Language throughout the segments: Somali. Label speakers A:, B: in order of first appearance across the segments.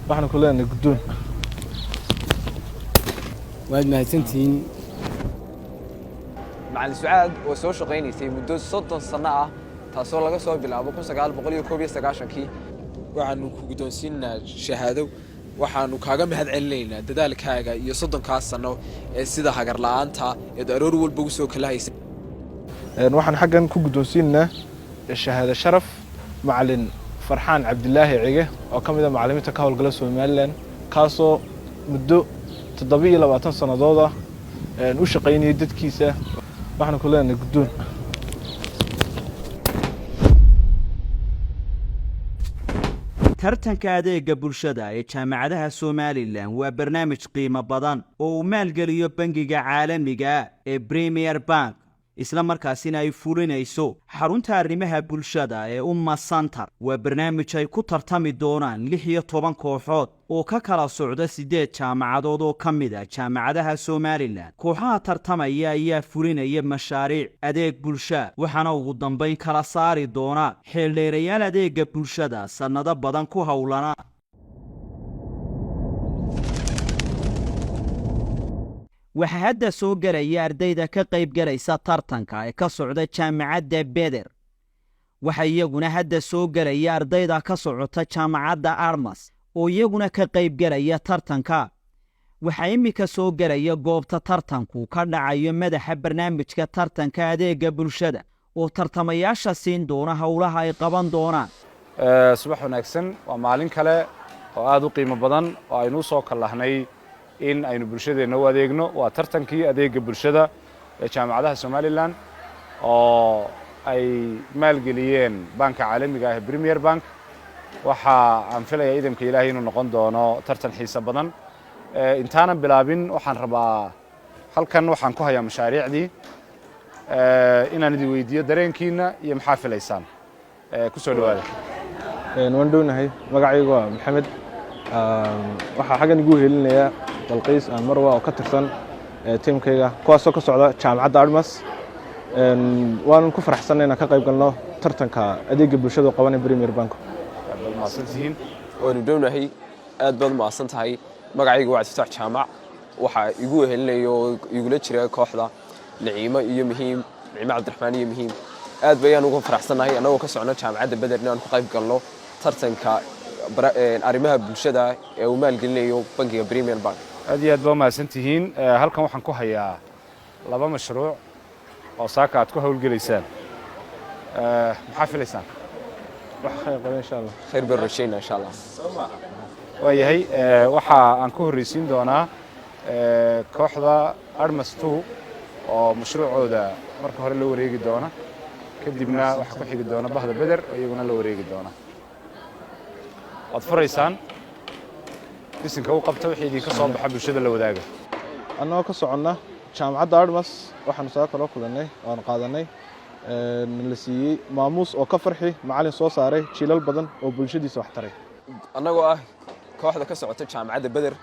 A: Waxaanu ku leenahay guddoon.
B: Waad mahadsantihiin.
C: Macalin Sucaad oo soo shaqaynaysay muddo 30 sanno ah, taasoo laga soo bilaabo 1991-kii. Waxaanu ku guddoonsiinaynaa shahaado. Waxaanu kaaga mahad celinaynaa dadaalkaaga iyo 30-kaas sanno ee sida hagar la'aanta eed aroor walba ugu soo kala haysay.
A: Waxaan xaggan ku guddoonsiinaynaa shahaado sharaf Macalin Farxaan Cabdilaahi Cige, oo ka mid ah macallimiinta ka howlgala Somaliland, kaasoo muddo 27 sannadood ah u shaqaynayay dadkiisa. Waxaanu ku leenahay guddoon.
D: Tartanka adeega bulshada ee jaamacadaha Somaliland waa barnaamij qiimo badan oo uu maalgeliyo bangiga caalamiga ee Premier Bank, isla markaasina ay fulinayso xarunta arrimaha bulshada ee Umma Center. Waa barnaamij ay ku tartami doonaan 16 kooxood oo ka kala socda siddeed jaamacadood oo ka mid ah jaamacadaha Somaliland. Kooxaha tartamaya ayaa fulinaya mashaariic adeeg bulsha, waxaana ugu dambayn kala saari doona xeeldheerayaal adeega bulshada sannado badan ku howlana. Waxaa hadda soo gelaya ardayda ka qayb galaysa tartanka ee ka socda jaamacadda Beder. Waxaa iyaguna hadda soo gelaya ardayda ka socota jaamacadda Armas oo iyaguna ka qayb gelaya tartanka. Waxaa iminka soo gelaya goobta tartanku ka dhacayo madaxa barnaamijka tartanka adeega bulshada oo tartamayaasha siin doona howlaha ay qaban doonaan.
E: Subax wanaagsan. Waa maalin kale oo aad u qiimo badan oo aynu usoo kallahnay in aynu bulshadeenna u adeegno. Waa tartankii adeega bulshada ee jaamacadaha Somaliland oo ay maalgeliyeen banka caalamiga ah ee Premier Bank. Waxa aan filayaa, idamka Ilaahay, inuu noqon doono tartan xiiso badan. Intaanan bilaabin, waxaan rabaa, halkan waxaan ku hayaa mashaariicdii, inaan idin weydiiyo dareenkiina iyo maxaa filaysaan. Ku soo dhawaada.
A: Waan dhownahay. Magacaygu waa Maxamed. Waxaa xaggan igu helinaya Balqiis aan Marwa oo ka tirsan tiimkayga, kuwaasoo ka socda jaamacadda Armas. Waanan ku faraxsanay inaan ka qayb galno tartanka adeega bulshada oo qabanaya Premier Bank.
E: Aad baad mahadsantihiin.
C: Waanu dhownahay, aad baad mahadsan tahay. Magacaygu waa Cabdifataax Jaamac. Waxaa igu wehelinaya oo igula jira kooxda Naciimo iyo Muhiim, Naciimo Cabdiraxmaan iyo Muhiim. Aad bayaan uga faraxsannahay annagoo ka socno jaamacadda Beder inaan ku qayb galno tartanka arrimaha bulshada ee uu maalgelinayo bangiga Premier Bank.
E: Aad iyo aad baa umahadsan tihiin. Halkan waxaan ku hayaa laba mashruuc oo saaka aad ku howlgelaysaan. Maxaa filaysaan?
A: Wax khayr qaba, insha Allah.
C: Khayr baan rajaynaa, insha Allah.
E: Waayahay, waxa aan ku horreysiin doonaa kooxda Armas 2 oo mashruucooda marka hore la wareegi doona, kadibna waxaa ku xigi doona bahda Beder oo iyaguna la wareegi doona. Waad furaysaan, bisinka u qabta, wixii idinka soo baxa bulshada la wadaaga.
A: Annagoo ka soconna jaamacadda Armas, waxaanu saa kaloo kulannay waanu qaadanay la siiyey maamuus oo ka farxi macalin soo saaray jiilal badan oo bulshadiisa wax taray.
C: Annagoo ah kooxda ka socota jaamacadda Beder,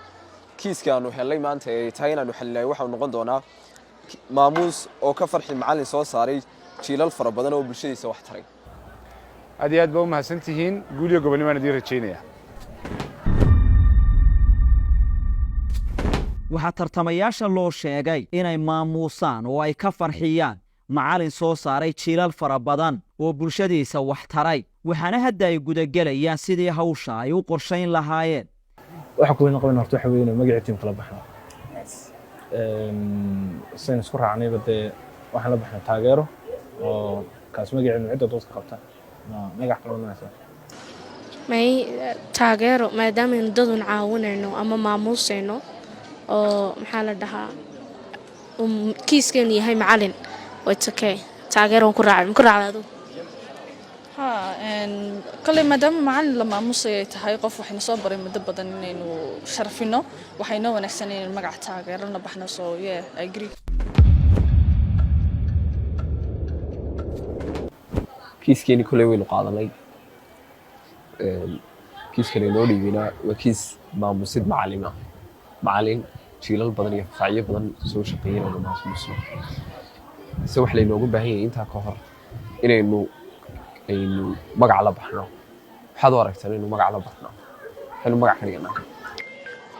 C: kiiskaanu helnay maanta ee tahay inaanu xallinay waxau noqon doonaa maamuus oo ka farxi macallin soo saaray jiilal fara badan oo bulshadiisa wax taray.
E: Aad iyo aad baa u mahadsan tihiin. Guul iyo gobonnimaan idiin rajaynaya.
D: Waxaa tartamayaasha loo sheegay inay maamuusaan oo ay ka farxiyaan macallin soo saaray jiilal fara badan oo bulshadiisa wax taray, waxaana hadda ay gudagelayaan sidii hawsha ay u qorshayn lahaayeen.
A: Waxa kuweyna qaban horta waxa weeye magacii tiimka la baxno. Saynu isku raacnayba dee, waxaan la baxnay Taageero, oo kaas magaceenu cidda doodka qabta ma magac kale odhanaysaa?
F: May, Taageero, maadaamaynu dadun caawinayno ama maamuusayno oo maxaa la dhahaa, kiiskeenu yahay macalin. It's okay, Taageero waan ku raacay. Ma ku raacday adigu?
G: Ha, koley maadaama macalin la maamusay ay tahay, qof waxayna soo baray muddo badan, inaynu sharfino waxay noo wanaagsan inaynu magaca Taageerona baxno. So yeah, I agree.
C: Kiiskeeni koley waynu qaadanay. Kiiskan inoo dhiibinaa waa kiis maamusid macalima, macalin jiilal badan iyo faacyo badan soo shaqeeyay inaynu maamusno. Se wax laynoogu baahan yahay intaa ka hor inaynu aynu magac la baxno. Waxaad u aragtaan inaynu magac la baxno? Maxaynu magac ka dhiganaa?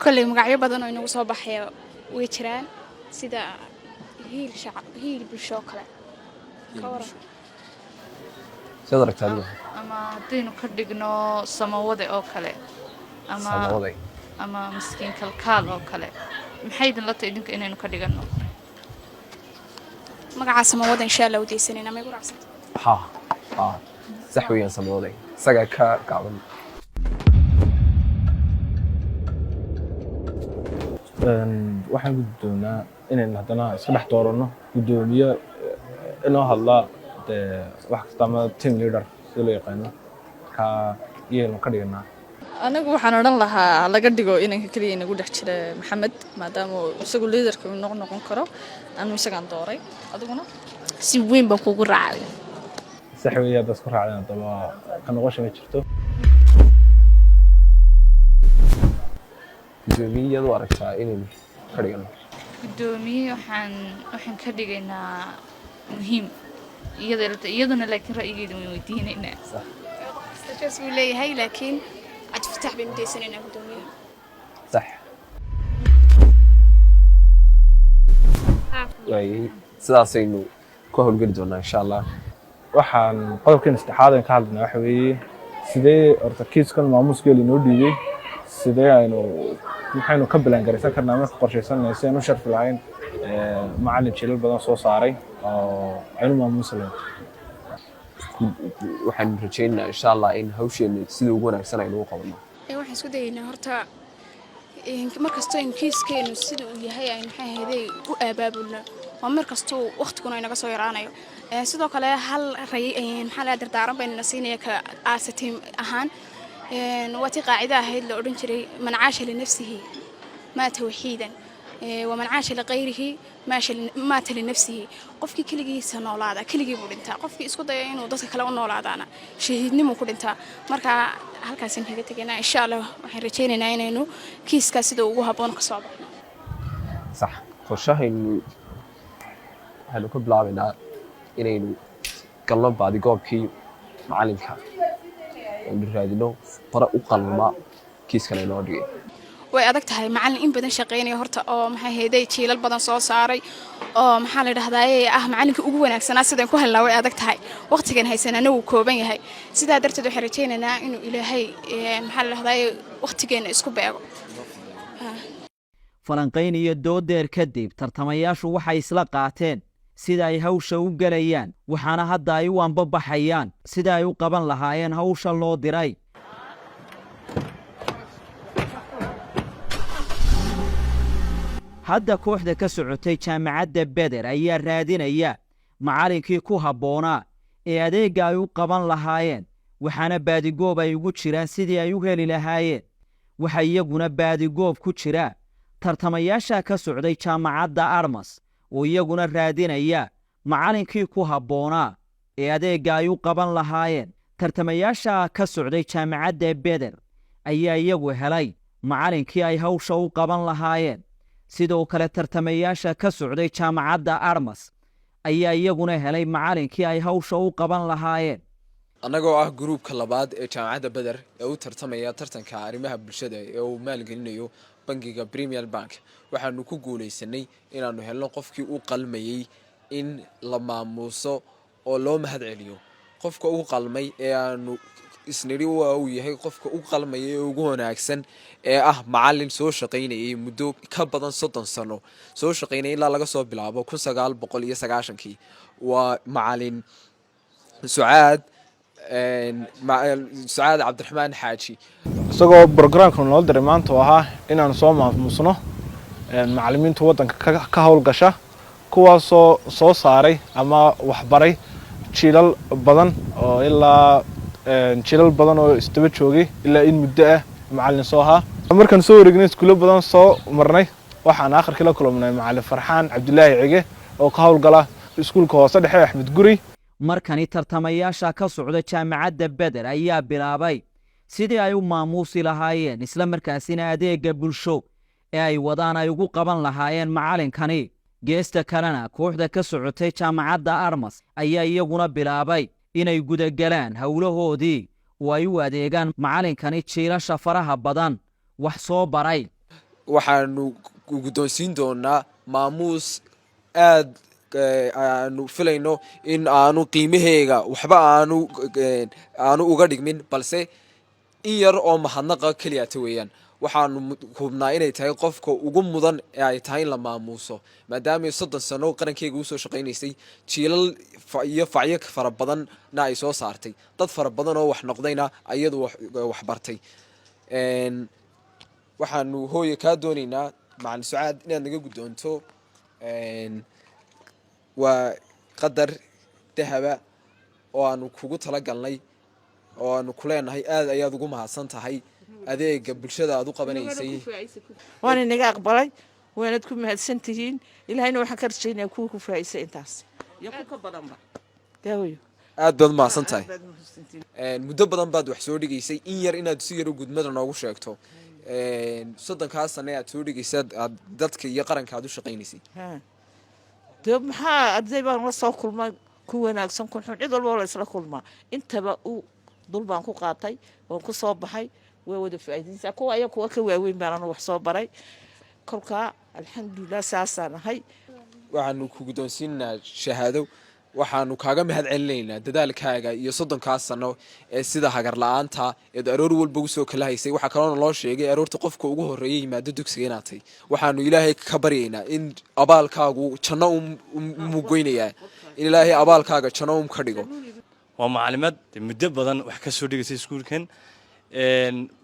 H: Kolley magacyo badan oo inagu soo baxaya way jiraan, sida Hiil Shacab, Hiil Bulsho oo kale. Ka waran?
C: Sidaad aragtaa adigu?
I: Ama haddaynu ka dhigno Samawade oo kale ama
C: Samawaday.
I: Ama Miskiin Kalkaal oo kale. Maxay idinla tahay idinka inaynu ka dhigano?
H: Magaca Samawada insha Allah u daysanayna. May ku raacsanta?
C: Ha ha, sax weeyaan, Samawaday isagaa ka gaaban.
A: Waxaan gudbi doonaa inaynu haddana iska dhex dooranno guddoomiye inoo hadla, dee wax kasta ama team leader sida loo yaqaano, ka iyaynu ka dhiganaa?
G: Anigu waxaan odhan lahaa laga dhigo inanka keliya inagu dhex jira, Maxamed, maadaama uu isagu leaderka uu noqon karo. Anu isagaan dooray. Adiguna?
F: Si weyn baan kugu raacay.
A: Sax weeye, haddaad isku raacdeen haddaba ka noqosha ma jirto.
C: Guddoomiyadu aragtaa inaynu ka dhigano?
I: Guddoomiye waxaan ka dhigaynaa Muhiim iyada iyaduna, laakiin ra'yigeeda waan weydiinaynaa.
H: Kasta buu leeyahay, laakiin Cabdifataax baynu daysanaynaa guddoomiyaha.
C: Sax waayey, sidaasaynu ku howlgeli doonaa insha Allah.
A: Waxaan qodobkan saddexaad aan ka hadlaynaa waxa weeye sidee horta kiiskan maamuuskeela inoo dhiibay, sidee aynu maxaynu ka bilaangaraysan karnaa marka qorshaysanay si aan u sharfi lahayn macallin jiilal badan soo saaray oo aynu maamuusi lahayn.
C: Waxaanu rajaynaynaa insha Allah in hawsheena sida ugu wanaagsan aynu u qabanno.
H: Waxaan isku dayaynaa horta markastoo aynu kiiskeenu sida uu yahay aynu maxay ahayday u aabaabulno, waa mar kastuu waqtiguna inaga soo yaraanayo. Sidoo kale hal ray maxaa laga dardaaran baynana siinaya ka aasa team ahaan. Waa tii qaacida ahayd la odhan jiray: "Man caasha linafsihi maata waxiidan, waman caasha liqayrihi maata linafsihi." Qofkii keligiisa noolaada keligii buu dhintaa, qofkii isku daya inuu dadka kale u noolaadaana shahiidnimuu ku dhintaa. Marka halkaasaan kaga tegaynaa insha Allah. Waxaan rajaynaynaa inaynu kiiskaa sida ugu habboon ka soo baxno.
C: Sax, qorshahaynu waxaynu ka bilaabaynaa inaynu galno baadigoobkii macalinka, aynu raadino bare u qalma kiiskan aynoo dhigay.
H: Way adag tahay macallin in badan shaqaynaya horta oo maxay hayday jiilal badan soo saaray oo maxaa la dhahdaa ah macallinkii ugu wanaagsanaa sidaan ku helnaa way adag tahay. Waqtigan haysanana wuu kooban yahay. Sidaa darteed waxaan rajaynaynaa inuu Ilaahay maxaa la dhahdaa waqtigeena isku beego.
D: Falanqayn iyo doodeer kadib, tartamayaashu waxay isla qaateen sida ay hawsha u gelayaan, waxaana hadda ay u anbabaxayaan sida ay u qaban lahaayeen hawsha loo diray. Hadda kooxda ka socotay Jaamacadda Beder ayaa raadinaya macallinkii ku habboonaa ee adeegga ay u qaban lahaayeen, waxaana baadigoob ay ugu jiraan sidii ay u heli lahaayeen. Waxa iyaguna baadigoob ku jira tartamayaasha ka socday Jaamacadda Armas oo iyaguna raadinaya macallinkii ku habboonaa ee adeegga ay u qaban lahaayeen. Tartamayaasha ka socday Jaamacadda Beder ayaa iyagu helay macallinkii ay hawsha u qaban lahaayeen. Sidoo kale tartamayaasha ka socday Jaamacadda Armas ayaa iyaguna helay macallinkii ay hawsha u qaban lahaayeen.
C: Annagoo ah gruubka labaad ee Jaamacadda Beder ee u tartamaya tartanka arrimaha bulshada ee uu maalgelinayo bangiga Premier Bank, waxaanu ku guulaysanay inaanu helno qofkii u qalmayey in la maamuuso oo loo mahad celiyo. Qofka u qalmay ee aanu isnidhi waa uu yahay qofka u qalmaya ee ugu wanaagsan ee ah macalin soo shaqaynayay muddo ka badan 30 sano, soo shaqaynayay ilaa laga soo bilaabo 1990-kii, waa macalin Sucaad Cabdiraxmaan Xaaji.
A: Isagoo programka noo diray maanta oo ahaa inaanu soo maamusno macallimiinta waddanka ka howlgasha, kuwaasoo soo saaray ama waxbaray jiilal badan oo ilaa jiilal badan oo isdaba joogay ilaa in muddo ah macallin soo ahaa. Markaan soo wareegnay iskuulo badan soo marnay, waxaan aakhirkii la kulmnay macallin Farxaan Cabdilaahi Cige oo ka howlgala iskuulka hoose dhexe Axmed Guri.
D: Markani tartamayaasha ka socda Jaamacadda Beder ayaa bilaabay sidii ay u maamuusi lahaayeen, isla markaasina adeegga bulsho ee ay wadaan ay ugu qaban lahaayeen macallinkani. Geesta kalena kooxda ka socotay Jaamacadda Armas ayaa iyaguna bilaabay inay gudagalaan howlahoodii. Oo ay u adeegaan macalinkani jiilasha faraha badan wax soo baray.
C: Waxaanu guddoonsiin doonaa maamuus aad aanu filayno in aanu qiimaheega waxba aanu uga dhigmin, balse in yar oo mahadnaqa keliyata weeyaan. Waxaanu hubnaa inay tahay qofka ugu mudan ee ay tahay in la maamuuso, maadaama 30 sano qarankeyga usoo shaqaynaysay, jiilal iyo facyo fara badanna ay soo saartay, dad fara badan oo wax noqdayna iyadu wax bartay. Waxaanu hooye kaa doonaynaa, macalin Sucaad, inaad naga guddoonto. Waa qadar dahaba oo aanu kugu talagalnay oo aanu ku leenahay aad ayaad ugu mahadsan tahay adeega bulshada aad u qabanaysay.
J: Waana inaga aqbalay, waanad ku mahadsan tihiin. Ilaahayna waxaan ka rajaynaya kuwa ku faa'isa intaas iyo ku ka badanba daawayo.
C: Aad baad umahadsan tahay. Muddo badan baad wax soo dhigaysay. In yar inaad si yar u gudmada noogu sheegto 30-kaa sane aad soo dhigaysay, aad dadka iyo qaranka aad u shaqaynaysay.
J: Dee maxaa, arday baan la soo kulmay, ku wanaagsan, ku xun, cid walba oo la isla kulmaa. Intaba u dul baan ku qaatay, waan ku soo baxay, waa wada faa'iidaysaa. Kuwa aya kuwa ka waaweyn baan anu wax soo baray. Kolkaa alxamdulilah, saasaan ahay.
C: Waxaanu ku guddoonsiinaynaa shahaado. Waxaanu kaaga mahad celinaynaa dadaalkaaga iyo 30-kaa sano ee sida hagar la-aanta eed aroor walba usoo kala haysay. Waxaa kaloona loo sheegay aroorta qofka ugu horreeya yimaado dugsiga inaad tahay. Waxaanu Ilaahay ka baryaynaa in abaalkaagu janno umugoynayaa, in Ilaahay abaalkaaga janno ka dhigo.
K: Waa macalimad muddo badan wax ka soo dhigaysay iskuulkan.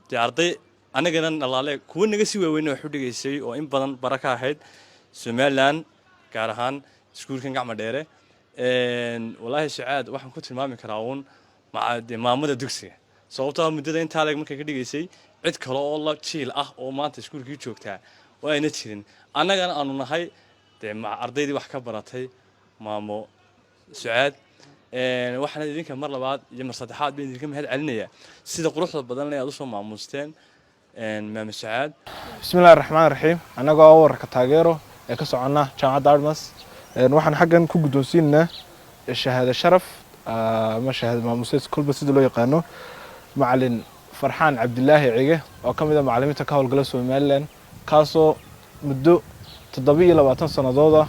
K: Dee arday annagana dhalaale, kuwa naga sii waaweyna wax u dhigaysay oo in badan bara ka ahayd Somaliland, gaar ahaan iskuulkan Gacma Dheere. Wallaahi Sucaad waxaan ku tilmaami karaa uun dee maamada dugsiga, sababtoo ah muddada intaa leeg markay ka dhigaysay, cid kale oo la jiil ah oo maanta iskuulkii joogtaa oo ayna jirin. Annagana aanu nahay dee ardaydii wax ka baratay maamo Sucaad. Waxaana idinka mar labaad iyo mar saddexaad baan idinka mahad celinayaa sida quruxda badan ee aad usoo maamuusteen maamo Sucaad.
A: Bismi illahi raxmaan raxiim. Annagoo ah wararka Taageero ee ka soconna jaamacadda Admas, waxaan xaggan ku guddoonsiinaynaa shahaado sharaf ama shahaado maamuuseed, kolba sida loo yaqaano, macalin Farxaan Cabdilaahi Cige oo ka mid ah macalimiinta ka howlgala Somaliland, kaasoo muddo 27 sannadood ah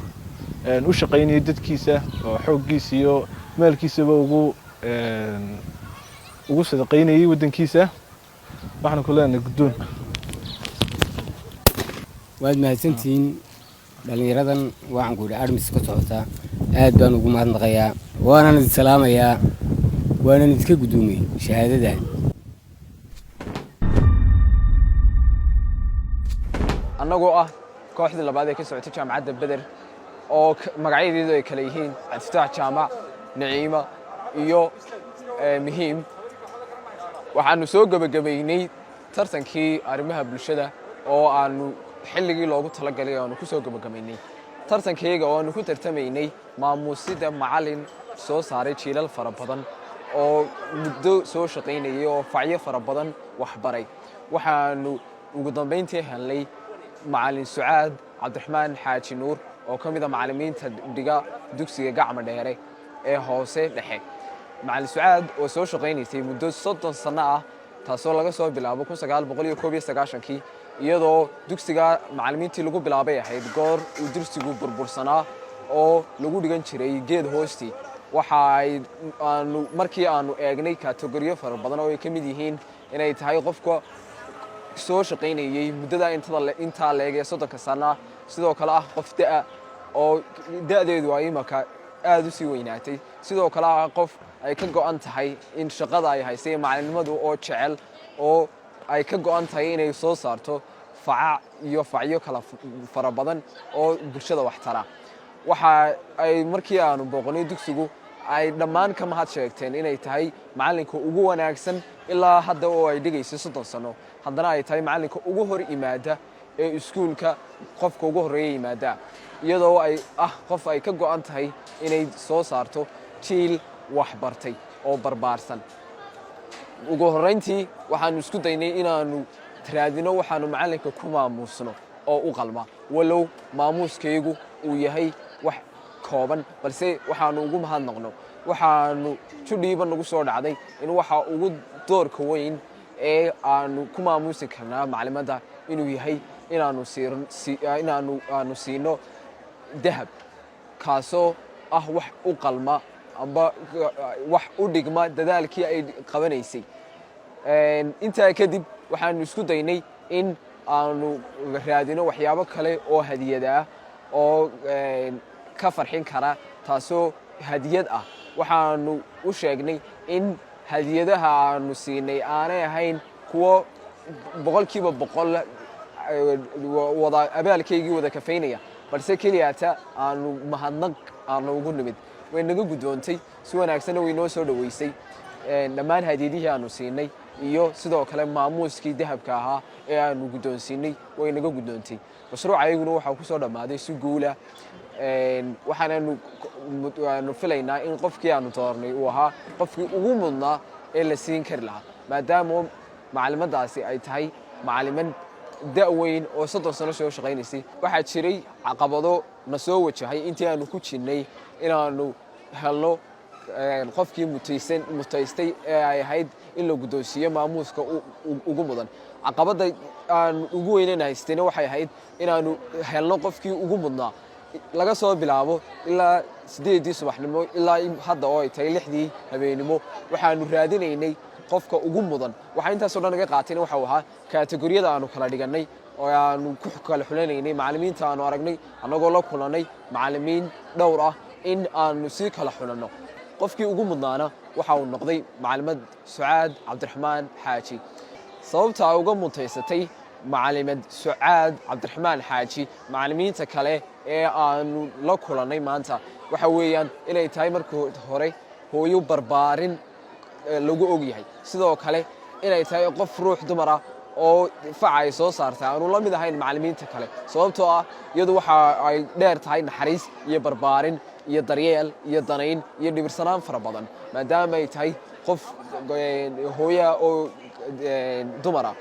A: u shaqaynayay dadkiisa oo xooggiisa iyo maalkiisaba ugu sadaqaynayay waddankiisa. Waxaan ku leenahay guddoon.
B: Waad mahadsantihiin dhallinyaradan. Waxaan ku yidhi Admas ka socotaa, aad baan ugu mahadnaqayaa, waanan idin salaamayaa, waanan idinka guddoomiyey shahaadadan.
C: Annagoo ah kooxdii labaad ee ka socotay jaamacadda Beder, oo magacyadeedu ay kale yihiin Cabdifataax Jaamac, Naciima iyo Muhiim, waxaanu soo gebagabaynay tartankii arrimaha bulshada oo aanu xilligii loogu talagalay aanu ku soo gebagabaynay tartankayga, oo aanu ku tartamaynay maamuusida macalin soo saaray jiilal fara badan oo muddo soo shaqaynayay oo facyo fara badan waxbaray. Waxaanu ugu dambayntii helnay macalin Sucaad Cabdiraxmaan Xaaji Nuur oo ka mid ah macalimiinta dhiga dugsiga Gacma Dheere ee hoose dhexe. Macalin Sucaad oo soo shaqaynaysay muddo 30 sano ah, taasoo laga soo bilaabo 1991-kii, iyadoo dugsiga macalimiintii lagu bilaabay ahayd goor uu dugsigu burbursanaa oo lagu dhigan jiray geed hoostii. Waxa ay aanu markii aanu eegnay kategoriyo fara badan oo ay ka mid yihiin inay tahay qofka soo shaqaynayey muddada intaa leeg ee 30-ka sana, sidoo kale ah qof da'a oo da'deedu ay imaka aad u sii weynaatay, sidoo kale ah qof ay ka go'an tahay in shaqada ay haysay macalinimadu oo jecel oo ay ka go'an tahay inay soo saarto facac iyo facyo kala fara badan oo bulshada wax tara. Waxa ay markii aanu booqanay dugsigu ay dhammaan ka mahad sheegteen inay tahay macalinka ugu wanaagsan ilaa hadda oo ay dhigaysay 30 sano, haddana ay tahay macalinka ugu hor yimaada ee iskuulka, qofka ugu horreeya yimaada, iyadoo ay ah qof ay ka go'an tahay inay soo saarto jiil waxbartay oo barbaarsan. Ugu horrayntii waxaanu isku daynay inaanu raadino waxaanu macalinka ku maamuusno oo u qalma, walow maamuuskaygu uu yahay wax kooban, balse waxaanu ugu mahadnaqno. Waxaanu judhiiba nagu soo dhacday in waxa ugu Doorka weyn ee aanu ku maamuusi karnaa maclimadda inuu yahay inaanu aanu siino dahab, kaasoo ah wax u qalma amba wax u dhigma dadaalkii ay qabanaysay. Intaa kadib waxaanu isku daynay in aanu raadino waxyaabo kale oo hadiyad ah oo ka farxin kara, taasoo hadiyad ah. Waxaanu u sheegnay in hadiyadaha aanu siinay aanay ahayn kuwo 100% wada abaalkaygii wada kafaynaya, balse keliyata aanu mahadnaq aanu ugu nimid. Way naga guddoontay si wanaagsanna, way noo soo dhoweysay dhammaan hadiyadihii aanu siinay iyo sidoo kale maamuuskii dahabka ahaa ee aanu guddoonsiinay. Way naga guddoontay. Mashruuca ayaguna waxaa ku soo dhammaaday si guula. Waxaananu aanu filaynaa in qofkii aanu doornay uu ahaa qofkii ugu mudnaa ee la siin kari lahaa, maadaama macalimaddaasi ay tahay macaliman da' weyn oo 30 sano soo shaqaynaysay. Waxaa jiray caqabado na soo wajahay intii aanu ku jirnay inaanu helno qofkii mutaysan mutaystay ee ay ahayd in la guddoonsiiyo maamuuska ugu mudan. Caqabadda aan ugu weynana haystayna waxay ahayd inaanu helno qofkii ugu mudnaa. Laga soo bilaabo ilaa 8dii subaxnimo ilaa hadda oo ay tahay 6dii habeenimo waxaanu raadinaynay qofka ugu mudan. Waxaa intaasoo dhan naga qaatayna waxau ahaa category-yada aanu kala dhigannay oo aanu ku kala xulanaynay macallimiinta aanu aragnay, annagoo la kulannay macallimiin dhowr ah, in aanu sii kala xulanno. Qofkii ugu mudnaana waxa uu noqday macalimad Sucaad Cabdiraxmaan Xaaji. Sababta ay uga mutaysatay macalimad Sucaad Cabdiraxmaan Xaaji macallimiinta kale ee aanu la kulannay maanta waxa weeyaan inay tahay markii hore hooyo barbaarin lagu og yahay, sidoo kale inay tahay qof ruux dumar ah oo faca ay soo saartay aanu la mid ahayn macallimiinta kale, sababtoo ah iyadu waxa ay dheer tahay naxariis iyo barbaarin iyo daryeel iyo danayn iyo dhibirsanaan fara badan, maadaama ay tahay qof hooyaa oo dumara.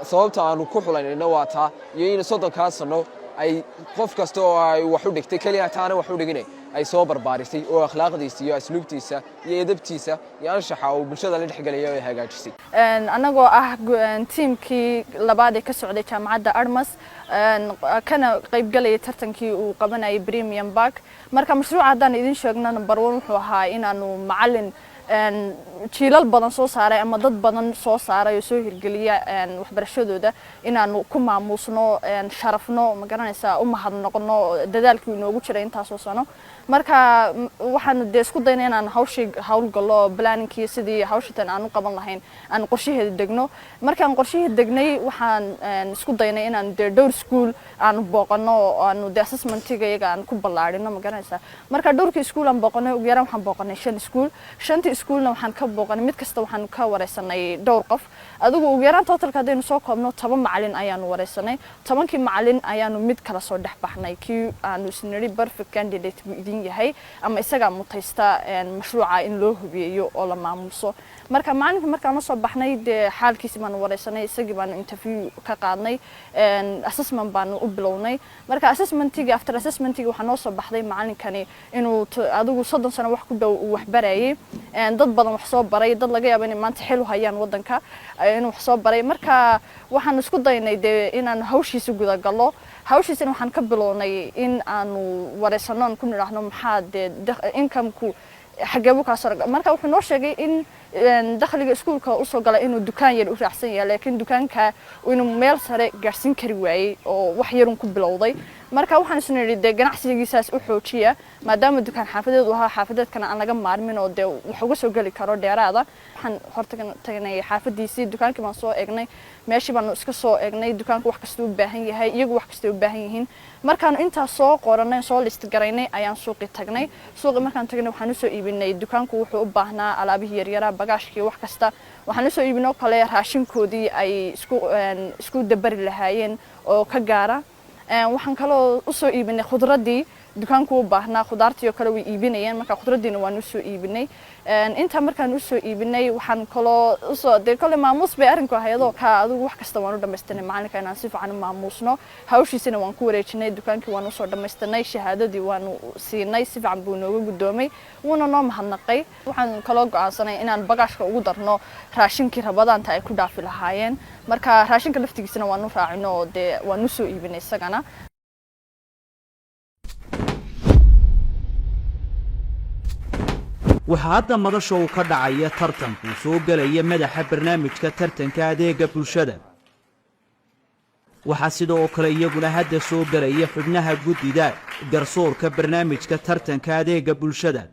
C: Sababta aanu ku xulaynayno waa taa, iyo in 30kaa sano ay qof kasta oo ay wax u dhigtay keliya taana wax u dhigine ay soo barbaarisay oo akhlaaqdiisa iyo asluubtiisa iyo edabtiisa iyo anshaxa uu bulshada la dhexgelaya ay hagaajisay.
G: Anagoo ah tiimkii labaad ee ka socday jaamacadda Admas, kana qaybgalayay tartankii uu qabanayay Premier Bank. Marka mashruuca haddaan idin sheegno, number one wuxuu ahaa inaanu macalin jiilal badan soo saaray ama dad badan soo saaray oo soo hirgeliya waxbarashadooda inaanu ku maamuusno, sharafno, ma garanaysaa, u mahadnoqno dadaalkii inoogu jiray intaasoo sano. Marka waxaanu dee isku dayna inaan hawshii howlgallo, planningkii sidii hawshatan aan u qaban lahayn aan qorshaheeda degno. Markaan qorshihii degnay, waxaan isku daynay inaan dee dhowr school aanu booqano oo aanu dee assessmentiga iyaga aan ku ballaarino, ma garanaysaa. Marka dhowrkii school aan booqanay, ugu yaraan waxaan booqanay shan school. Shantii schoolna waxaan ka booqanay, mid kasta waxaan ka wareysanay dhowr qof. Adigu ugu yaraan totalka haddaynu soo koobno, 10 macalin ayaanu wareysanay. 10kii macalin ayaanu mid kala soo dhex baxnay, kii aanu isnidhi perfect candidate buu idin yahay ama isagaa mutaysta mashruuca in loo hubiyeeyo oo la maamuso. Marka macalinka markaan la soo baxnay, dee xaalkiisi baanu wareysanay, isagii baanu interview ka qaadnay, assessment baanu u bilownay. Marka assessmentigii, after assessmentigii, waxaa noo soo baxday macalinkani inuu adigu 30 sano wax ku dhow uu wax barayay, dad badan wax soo baray, dad laga yaabo inay maanta xil u hayaan waddanka inuu wax soo baray. Marka waxaan isku daynay dee inaan hawshiisa gudagallo. Hawshiisana waxaan ka bilownay in aanu wareysano, aan ku nidhaahno maxaa dee incomeku xageebu kaa soo. Marka wuxuu noo sheegay in dakhliga iskuulka usoo gala inuu dukaan yar u raacsan yahay, laakiin dukaanka inuu meel sare gaarsiin kari waayey oo wax yarun ku bilowday. Marka waxaan isna nidhi dee ganacsigiisaas u xoojiya, maadaama dukaan xaafadeed uu ahaa, xaafadeedkana aan laga maarmin oo dee wax uga soo geli karo dheeraada. Waxaan horta tagnay xaafadiisii, dukaankii baan soo eegnay, meeshii baanu iska soo eegnay, dukaanku wax kasta u baahan yahay, iyagu wax kasta u baahan yihiin. Markaanu intaas soo qoranay, soo list garaynay, ayaan suuqii tagnay. Suuqii markaan tagnay, waxaan usoo iibinay dukaanku wuxuu u baahnaa alaabihii yaryaraa, bagaashkii, wax kasta. Waxaan usoo iibinay oo kale raashinkoodii ay isku dabari lahaayeen oo ka gaara. Waxaan kaloo usoo iibinay khudradii. Dukaanku u baahnaa khudaartii oo kale way iibinayeen, marka khudraddiina waan usoo iibinay. Intaa markaan usoo iibinay, waxaan kaloo usoo dee kole maamuus bay arrinku ahayadoo ka adigu wax kasta waan u dhamaystirnay macalinka, inaan si fiican u maamuusno. Hawshiisina waan ku wareejinay, dukaankii waan usoo dhamaystirnay, shahaadadii waanu siinay, si fiican buu nooga guddoomay, wuuna noo mahadnaqay. Waxaan kaloo go'aansanay inaan bagaashka ugu darno raashinkii Ramadaanta ay ku dhaafi lahaayeen. Marka raashinka laftigiisana waan u raacino oo dee waan usoo iibinay isagana.
D: Waxaa hadda madasha uu ka dhacaya tartanku soo gelaya madaxa barnaamijka tartanka adeega bulshada. Waxaa sidoo kale iyaguna hadda soo gelaya xubnaha guddida garsoorka barnaamijka tartanka adeega bulshada.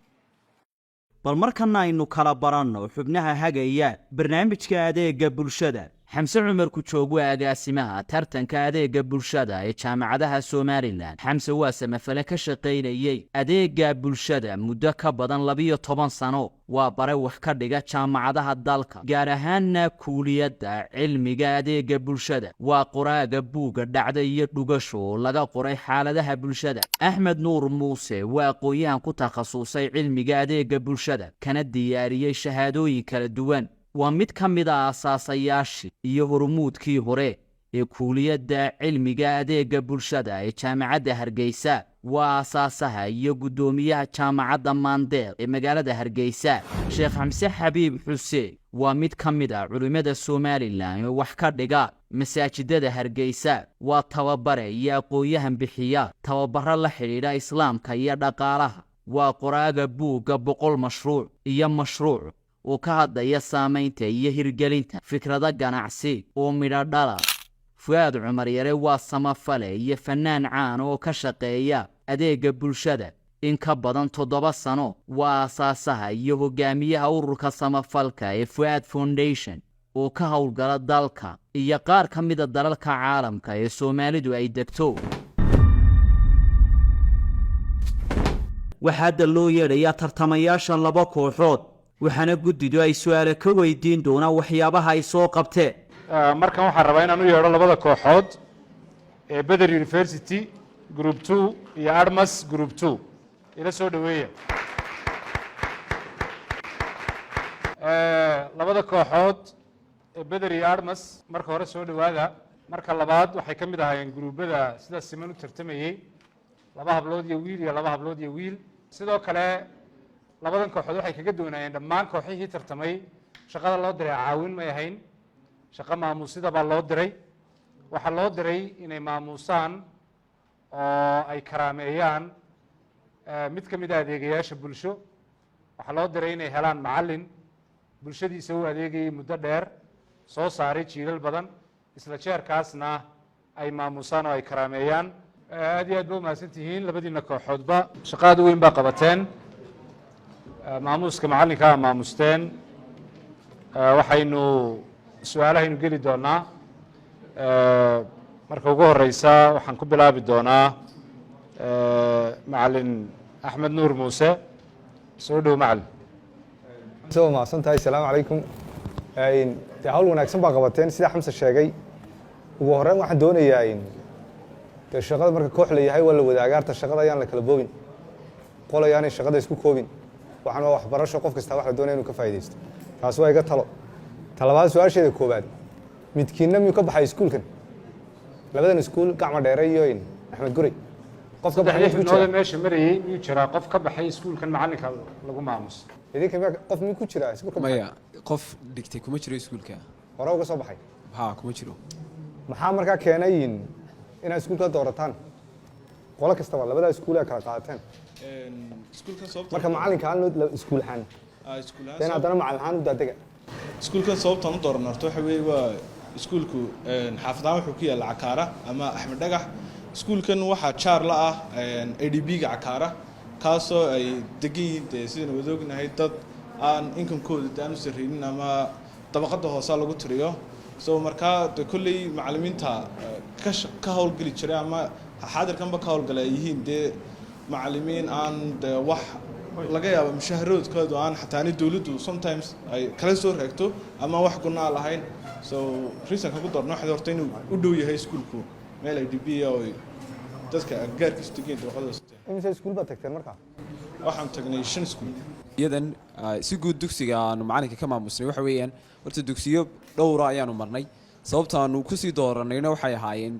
D: Bal markana aynu kala baranno xubnaha hagaya barnaamijka adeega bulshada. Xamse Cumar Kujoog waa agaasimaha tartanka adeega bulshada ee jaamacadaha Somaliland. Xamse waa samafale ka shaqaynayey adeega bulshada muddo ka badan 12 sano. Waa bare wax ka dhiga jaamacadaha dalka, gaar ahaanna kuuliyadda cilmiga adeega bulshada. Waa qoraaga buugga Dhacda iyo Dhugasho oo laga qoray xaaladaha bulshada. Axmed Nuur Muuse waa aqoon-yahan ku takhasusay cilmiga adeega bulshada, kana diyaariyey shahaadooyin kala duwan. Waa mid ka mid a aasaasayaashii iyo hormuudkii hore ee kuuliyadda cilmiga adeega bulshada ee Jaamacadda Hargeysa. Waa aasaasaha iyo guddoomiyaha Jaamacadda Maandeeq ee magaalada Hargeysa. Sheekh Xamse Xabiib Xuseen waa mid ka mid ah culimmada Somaliland oo wax ka dhiga masaajidada Hargeysa. Waa tababare iyo aqoon-yahan bixiya tababaro la xidhiidha islaamka iyo dhaqaalaha. Waa qoraaga buugga 100 Mashruuc iyo Mashruuc oo ka hadlaya saamaynta iyo hirgelinta fikrado ganacsi oo midho dhala. Fu'aad Cumar Yare waa samafale iyo fannaan caan oo ka shaqeeya adeega bulshada in ka badan 7 sano. Waa aasaasaha iyo hogaamiyaha ururka samafalka ee Fu'aad Foundation oo ka howlgala dalka iyo qaar ka mida dalalka caalamka ee Soomaalidu ay degto. Waxaa hadda loo yeedhayaa tartamayaasha laba kooxood, waxaana guddidu ay su-aale ka weydiin doonaan waxyaabaha ay soo qabteen.
E: Markan waxaan rabaa inaan u yeedho labada kooxood ee Beder University Group 2 iyo Admas Group 2. Ila soo dhoweeya labada kooxood ee Beder iyo Admas. Marka hore soo dhowaada. Marka labaad, waxay ka mid ahaayeen guruubada sida siman u tartamayey, laba hablood iyo wiil iyo laba hablood iyo wiil. Sidoo kale labadan kooxood waxay kaga doonaayeen dhammaan kooxihii tartamay, shaqada loo diray caawin may ahayn, shaqo maamuusida baa loo diray. Waxaa loo diray inay maamuusaan oo ay karaameeyaan mid ka mid a adeegayaasha bulsho. Waxaa loo diray inay helaan macallin bulshadiisa u adeegayay muddo dheer, soo saaray jiilal badan, isla jeerkaasna ay maamuusaan oo ay karaameeyaan. Aad iyo aad ba umahadsan tihiin labadiina kooxoodba. Shaqo aad u weyn baa qabateen, maamuuska macallinkaa maamusteen. Waxaynu su-aalahaynu geli doonaa. Marka ugu horeysa waxaan ku bilaabi doonaa macalin Axmed Nuur Muuse. Soo dhow, macalin.
L: Soo mahadsan tahay. Asalaamu calaykum. Dee hawl wanaagsan baa qabateen, sida Xamse sheegay. Ugu horreyn waxaan doonayaa, dee shaqada marka koox la yahay waa la wadaagaa. Arta shaqada ayaan la kala boobin, qol ayaanay shaqada isku koobin. Waxaan waa waxbarasho, qof kasta wax la doonaya inuu ka faa'iidaysto. Taasi waa iga talo. Talabaad, su-aasheeda koowaad: midkiinna miyuu ka baxay iskuulkan, labadan iskuul, Gacma Dheere iyo Axmed Gurey? Qof ka baxay
E: Saddexdii
L: miyuu ku
E: xubnood ee
L: jiraa?
E: meesha marayey, miyuu jiraa qof ka baxay iskuulkan macallinka lagu maamuso?
L: Idinka miyaa qof miyuu ku jiraa iskuulka baxay?
C: Maya, qof dhigtay kuma jiro iskuulka.
L: Hore uga soo baxay?
C: Ha, kuma jiro.
L: Maxaa markaa keenay inaad iskuulka doorataan, qolo kastaba labadaa iskuul ay kala qaadateen?
A: Iskuulkan sababta
L: Marka macallinka aan loo iskuul ahaan
A: iskuul ahaan
L: den haddana macallin ahaan u daadega.
A: Iskuulkan sababtaan u dooran horta waxa weeye, waa iskuulku xaafadahaan wuxuu ku yaalla Cakaara ama Axmed Dhagax. Iskuulkan waxaa jaar la ah IDP-ga Cakaara, kaasoo ay degan yihiin, dee sidaynu wada ognahay, dad aan inkamkooda de aan u sarreynin ama dabaqada hoosa lagu tiriyo. So markaa de kolley macallimiinta ka howlgeli jiray ama xaadirkanba ka howlgala ay yihiin dee macallimiin aan de wax laga yaabo mushaharoodkoodu aan xataa dowladdu sometimes ay kala soo raagto ama wax gunaa lahayn. So reasonka ku doorno waxay horta inuu u dhow yahay iskuulku meel IDP oo Dadka agagaarkiisu degeen dabaqadooda.
L: Imise iskuul baad tagteen markaa?
A: Waxaan tagnay shan iskuul.
C: Iyadan si guud dugsiga aanu macalinka ka maamusnay waxa weeyaan, horta dugsiyo dhowra ayaanu marnay. Sababta aanu kusii dooranayna waxay ahaayeen,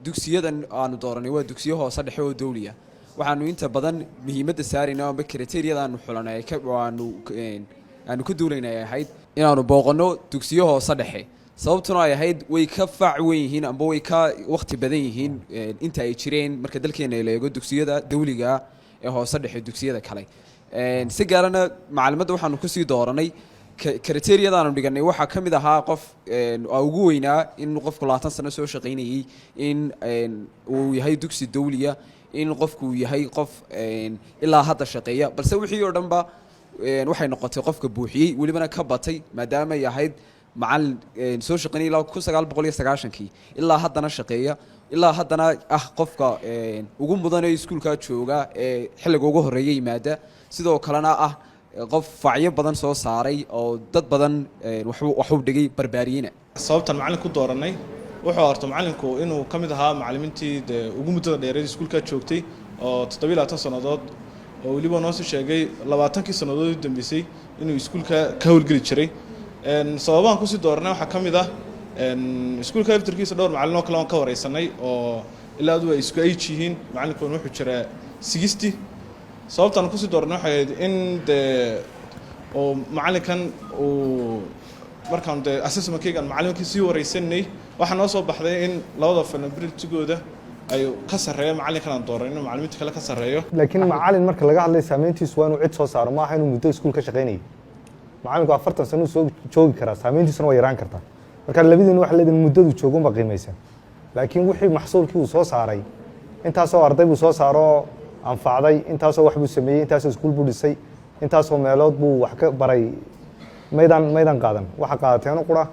C: dugsiyadan aanu dooranay waa dugsiyo hoose dhexe oo dawliya. Waxaanu inta badan muhiimadda saarayna amba criteria-da aanu xulanay aanu ka duulayna ay ahayd inaanu booqanno dugsiyo hoose dhexe. Sababtuna ay ahayd way ka faac weyn yihiin amba way ka waqti badan yihiin inta ay jireen marka dalkeena la eego dugsiyada dawliga ee hoose dhexe dugsiyada kale. Si gaarana macalimadda waxaanu kusii dooranay, criteria-daanu dhiganay waxaa ka mid ahaa qof oo ugu weynaa in qofku 20 sano soo shaqaynayey, in uu yahay dugsi dawliya, in qofku uu yahay qof ilaa hadda shaqeeya. Balse wixii oo dhanba waxay noqotay qofka buuxiyey, welibana ka batay, maadaama ay ahayd macalin soo shaqaynayay ilaa 1990-kii, ilaa haddana shaqeeya, ilaa haddana ah qofka ugu mudan ee iskuulkaa jooga ee xilliga ugu horreeya yimaada, sidoo kalena ah qof facyo badan soo saaray oo dad badan waxu dhigay, barbaariyena.
A: Sababtaan macallin ku dooranay wuxuu horta macallinku inuu ka mid ahaa macallimiintii dee ugu muddada dheereed iskuulkaa joogtay oo 27 sannadood, oo weliba noo soo sheegay 20-kii sannadood u dambeysay inuu iskuulka ka howlgeli jiray. Sababahan kusii dooranay waxaa ka mid ah iskuulka laftarkiisa dhowr macallin oo kale oon ka wareysanay oo ilaa adu ay isku age yihiin. Macallinkuna wuxuu jiraa 60. Sababtaan kusii dooranay waxay ahayd in dee oo macallinkan uu markaan dee assessment-kaygaan macallinkii sii wareysanay, waxaa noo soo baxday in labada vulnerability-gooda ay ka sarreeyo macallinkan aan dooran inuu macallimiinta kale ka sarreeyo.
L: Laakiin macalin marka laga hadlay saameyntiisu waa inuu cid soo saaro, maaha inuu muddo iskuul ka shaqaynayay. Macalinku 40 sano soo joogi karaa, saameyntiisuna waa yaraan kartaa. Marka labadiina waxa leedihin muddadu joogun baa qiimaysan, laakiin wixii maxsuulkii uu soo saaray, intaasoo arday buu soo saaroo anfacday, intaasoo wax buu sameeyey, intaasoo iskuul buu dhisay, intaasoo meelood buu wax ka baray, maydan qaadan. Waxa qaadateeno qura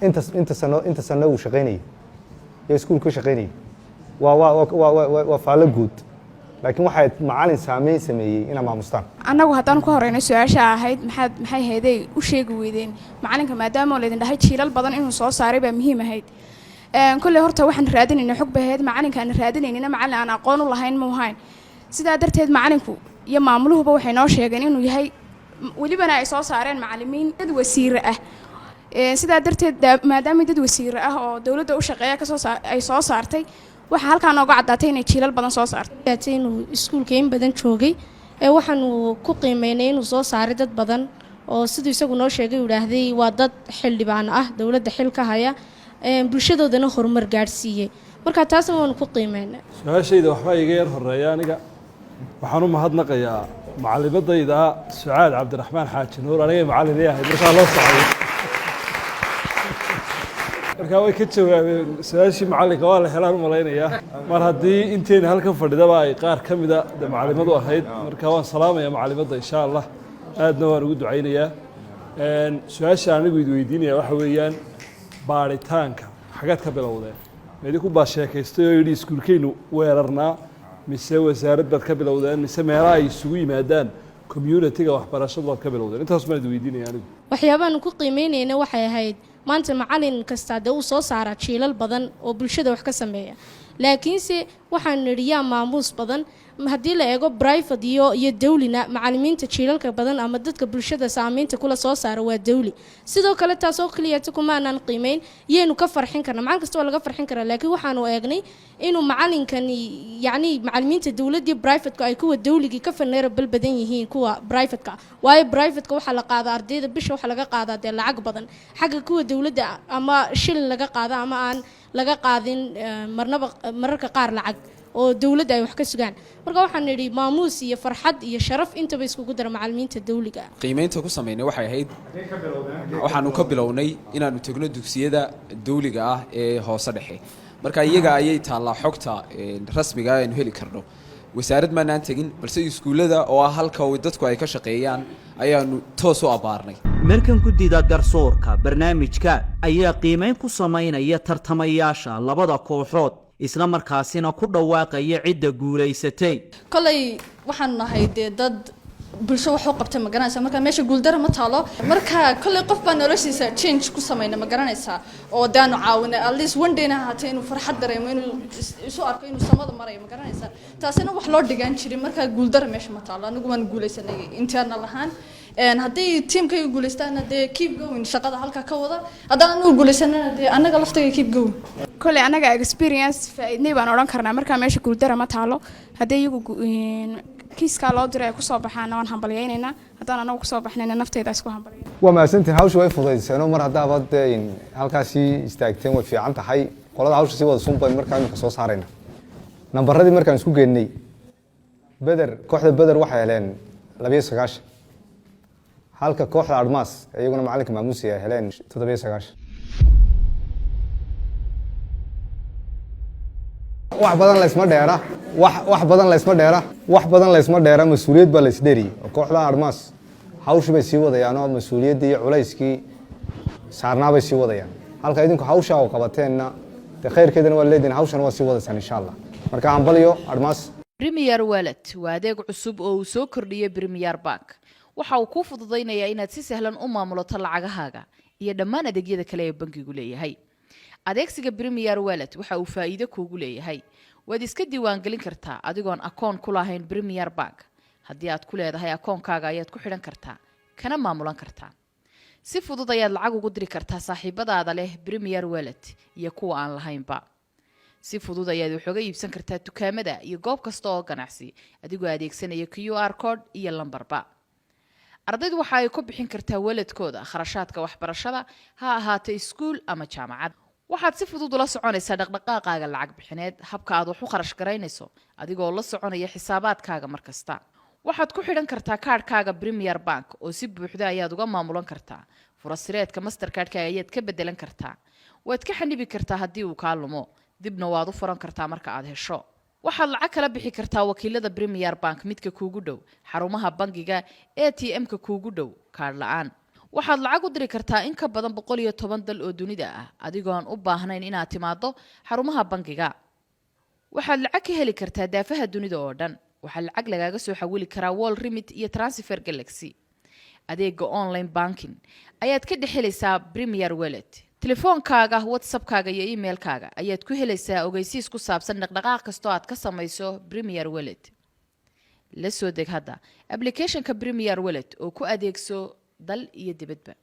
L: inta sano uu shaqaynayay ee iskuul ka shaqaynayay. Waa faallo guud, laakiin waxay macalin saameyn sameeyey inaa maamustaan.
H: Annagu haddaan ku horeynay su-aasha ahayd maxaad maxay hayday u sheegi weydeen macalinka, maadaama laydin dhahay jiilal badan inuu soo saaray baa muhiim ahayd. Kolley horta waxaan raadinaynay xog bay ahayd. Macalinka aan raadinaynina macalin aan aqoon u lahayn muu hayn. Sidaa darteed macalinku iyo maamuluhuba waxay noo sheegeen inuu yahay, welibana ay soo saareen macalimiin dad wasiire ah. Sidaa darteed maadaama dad wasiire ah oo dowladda u shaqeeya kasoo ay soo saartay, waxaa halkaa nooga caddaatay inay jiilal badan soo saartay.
F: Inuu iskuulka in badan joogay ee waxaanu ku qiimeynay inuu soo saaray dad badan oo siduu isagu noo sheegay uu idhaahday waa dad xildhibaan ah, dowladda xil ka haya, bulshadoodana horumar gaadhsiiyey. Marka taasna waanu ku qiimeynay.
M: Su-aashayda waxbaa iga yar horeeya. Aniga waxaan u mahadnaqayaa macalimadayda Sucaad Cabdiraxmaan Xaaji Nuur. Anigay macallin ii ahayd markaa loo socday. Markaa way ka jawaabeen su-aashii macallinka, waa la helaan u malaynayaa mar haddii inteena halkan fadhidaba ay qaar ka mida de macalimadu ahayd. Marka waan salaamaya macalimadda, insha Allah, aadna waan ugu ducaynayaa. Su-aasha anigu idi weydiinaya waxa weeyaan, baaritaanka xagaad ka bilowdeen? Ma idinku baa sheekaystay oo yidhi iskuulkeynu weerarnaa, mise wasaarad baad ka bilowdeen, mise meelaha ay isugu yimaadaan community-ga waxbarashadu baad ka bilowdeen? Intaas baan idi weydiinaya anigu.
F: Waxyaabahaanu ku qiimeynayna waxay ahayd, maanta macalin kastaa dee uu soo saaraa jiilal badan oo bulshada wax ka sameeya, laakiinse waxaanu nidhi yaa maamuus badan? Haddii la eego private iyo dawlina, macalimiinta jiilalka badan ama dadka bulshada saameynta kula soo saara waa dawli. Sidoo kale taas oo keliyata kumaanaan qiimeyn yaynu ka farxin karna. Macalin kasta waa laga farxin karaa, laakiin waxaanu eegnay inuu macalinkani, yacni macalimiinta dowladdii private-ka ay kuwa dawligii ka vulnerable badan yihiin kuwa private-ka, waayo private-ka waxaa la qaadaa ardayda bisha waxaa laga qaadaa dee lacag badan, xagga kuwa dowladda ama shilin laga qaado ama aan laga qaadin marnaba, mararka qaar lacag oo dowladda ay wax ka sugaan. Marka waxaan nidhi maamuus iyo farxad iyo sharaf intaba iskugu dara macalimiinta dawliga.
C: Qiimeynta ku sameynay waxay ahayd, waxaanu ka bilownay inaanu tegno dugsiyada dawliga ah ee hoose dhexe. Marka iyaga ayay taallaa xogta rasmiga aynu heli karno. Wasaarad maanaan tegin, balse iskuullada oo ah halka dadku ay ka shaqeeyaan ayaanu toos u abbaarnay.
D: Markan guddida garsoorka barnaamijka ayaa qiimayn ku samaynaya tartamayaasha labada kooxood, isla markaasina ku dhawaaqaya cidda guulaysatay.
G: Kolay waxaan nahay dee dad Bulsho wax u qabtay, ma garanaysaa? Marka meesha guuldara ma taalo. Marka kolley qof baa noloshiisa change ku samayna, ma garanaysaa, oo daanu caawinay at least one dayna ahaatee inuu farxad dareemo, inuu isu arko inuu samada marayo, ma garanaysaa? Taasina wax loo dhigaan jirin. Marka guuldara meesha ma taalo. Anigu waan guulaysanay internal ahaan. Haddii teamkayga guulaystaana, dee keep going, shaqada halka ka wada. Haddaan anigu guulaysanana, dee annaga laftayga keep going.
H: Koley annaga experience faa'iidnay baan odhan karnaa. Markaa meesha guuldara ma taalo. Haddii iyagu kiiskaa loo diray ay kusoo baxaana, waan hambalyaynaynaa. Haddaan anagu kusoo baxnayna, naftayda isku hambalya.
L: Waa mahadsantihin. Hawsha way fudaydiseenoo mar haddaaba dee halkaasii istaagteen, way fiican tahay. Qolada hawsha sii wada sun bayn markaa imika soo saarayna nambaradii. Markaan isku geennay, Beder, kooxda Beder waxay heleen 92, halka kooxda Admas, iyaguna macalinka maamuusi, ay heleen 97. Wax badan laysma dheera, wax badan laysma dheera, wax badan laysma dheera. Mas-uuliyad baa laysdheriyey oo kooxda Admas hawshii bay sii wadayaan oo mas-uuliyaddii iyo culayskii saarnaa bay sii wadayaan, halka idinku hawshaa oo qabateenna dee khayrkeedana waa leediin, hawshana waa sii wadaysaan insha Allah. Marka hambalyo, Admas.
N: Premier Wallet waa adeeg cusub oo uu soo kordhiyey Premier Bank. Waxa uu kuu fududaynayaa inaad si sahlan u maamulato lacagahaaga iyo dhammaan adeegyada kale ee bangigu leeyahay. Adeegsiga Premier Wallet waxa uu faa'iido kuugu leeyahay: waad iska diiwaangelin kartaa adigoon akoon ku lahayn Premier Bank. Haddii aad ku leedahay, akoonkaaga ayaad ku xidhan kartaa kana maamulan kartaa. Si fudud ayaad lacag ugu diri kartaa saaxiibadaada leh Premier Wallet iyo kuwa aan lahaynba. Si fudud ayaad wax uga iibsan kartaa dukaamada iyo goob kasta oo ganacsi, adigoo adeegsanaya QR code iyo lambarba. Ardaydu waxa ay ku bixin kartaa walletkooda kharashaadka waxbarashada, ha ahaato iskuul ama jaamacad. Waxaad si fudud ula soconaysaa dhaqdhaqaaqaaga lacag bixineed, habka aad wax u kharash garaynayso, adigoo la soconaya xisaabaadkaaga mar kasta. Waxaad ku xidhan kartaa kaadhkaaga Premier Bank oo si buuxda ayaad uga maamulan kartaa. Furasireedka Mastercardkaaga ayaad ka bedelan kartaa, waad ka xanibi kartaa haddii uu kaa lumo, dibna waad u furan kartaa marka aad hesho. Waxaad lacag kala bixi kartaa wakiilada Premier Bank midka kuugu dhow, xarumaha bangiga, ATM-ka kuugu dhow, kaadh la-aan. Waxaad lacag u diri kartaa in ka badan 110 dal oo dunida ah, adigoon u baahnayn inaad timaado xarumaha bangiga. Waxaad lacag ka heli kartaa daafaha dunida oo dhan. Waxaa lacag lagaaga soo xawili karaa WorldRemit iyo Transfer Galaxy. Adeega online banking ayaad ka dhex helaysaa Premier Wallet. Telefoonkaaga, WhatsAppkaaga iyo emailkaaga ayaad ku helaysaa ogeysiis ku saabsan dhaqdhaqaaq kastoo aad ka samayso Premier Wallet. La soo deg hadda applicationka Premier Wallet oo ku adeegso dal iyo dibadba.